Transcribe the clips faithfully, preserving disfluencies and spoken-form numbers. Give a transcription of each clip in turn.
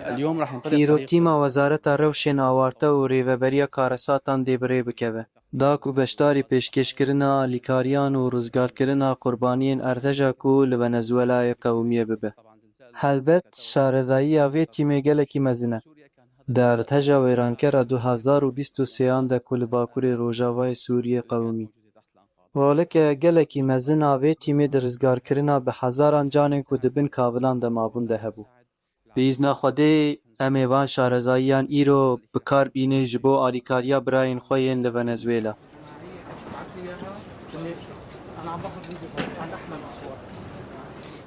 اليوم راح ينطلق Îro فريق tîma Wezareta Rewşên Awarte û Rêveberiya Karesatan dê bi rê bikeve. Da ku beşdarî pêşkêşkirina alîkariyan û rizgarkirina qurbaniyên erdheja ku li Venezuelayê qewimiye bibe. Helbet, şarezayiya vê tîmê gelekî mezin e. Di erdheja wêrankera du hazar û bîst û sêyan de ku li Bakurê Rojavayê Sûriyê qewimî. Roleke gelekî mezin a vê tîmê di rizgarkirina bi hezaran canên ku di bin kavilan de mabûn de hebû. Bi îzna Xwedê em ê van şarezayiyan îro bi kar bînê ji bo alîkariya birayên xwe yên li Venezuela.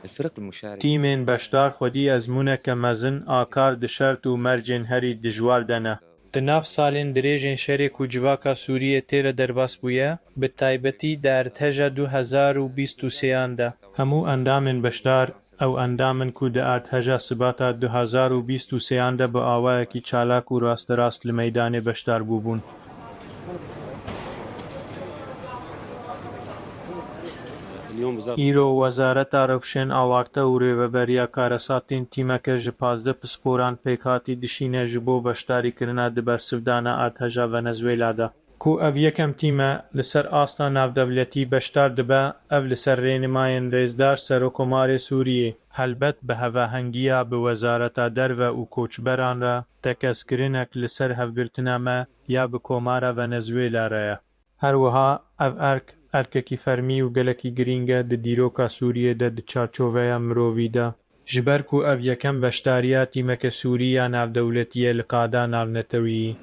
الفرق المشاركة Tîmên beşdar xwedî ezmûneke mezin a kar di şert û mercên herî dijwar de ne. Di nav salên dirêjên şerê ku civaka Sûriyê tê re derbas bûye, bi taybetî di erdheja du hezar û bîst û sêyan de, hemû endamên beşdar, ew endam in ku di erdheja Sibata du hezar û bîst û sêyan de bi awayekî çalak û rasterast li meydanê beşdar bûbûn. اليوم وزارة Îro Wezareta Rewşên Awarte û Rêveberiya Karesatîn tîmeke ji pazdeh pisporan pêkhatî dişîne ji bo beşdarîkirina di bersivdana erdheja Venezuela de. Ku ev yekem tîm e li ser asta navdewletî beşdar dibe, ev li ser rênimayên rêzdar Serokomarê Sûriyê, helbet bi hevahengiya bi Wezareta Derve û Koçberan re, tekez kirinek li ser hevgirtina me ya bi Komara Venezuela re ye. Her wiha ev erk, erkekî fermî û gelekî girîng e di dîroka Sûriyê de di çarçoveya mirovî de. Ji ber ku ev yekem beşdariya tîmeke Sûrî ya navdewletî ye li qada navnetewî,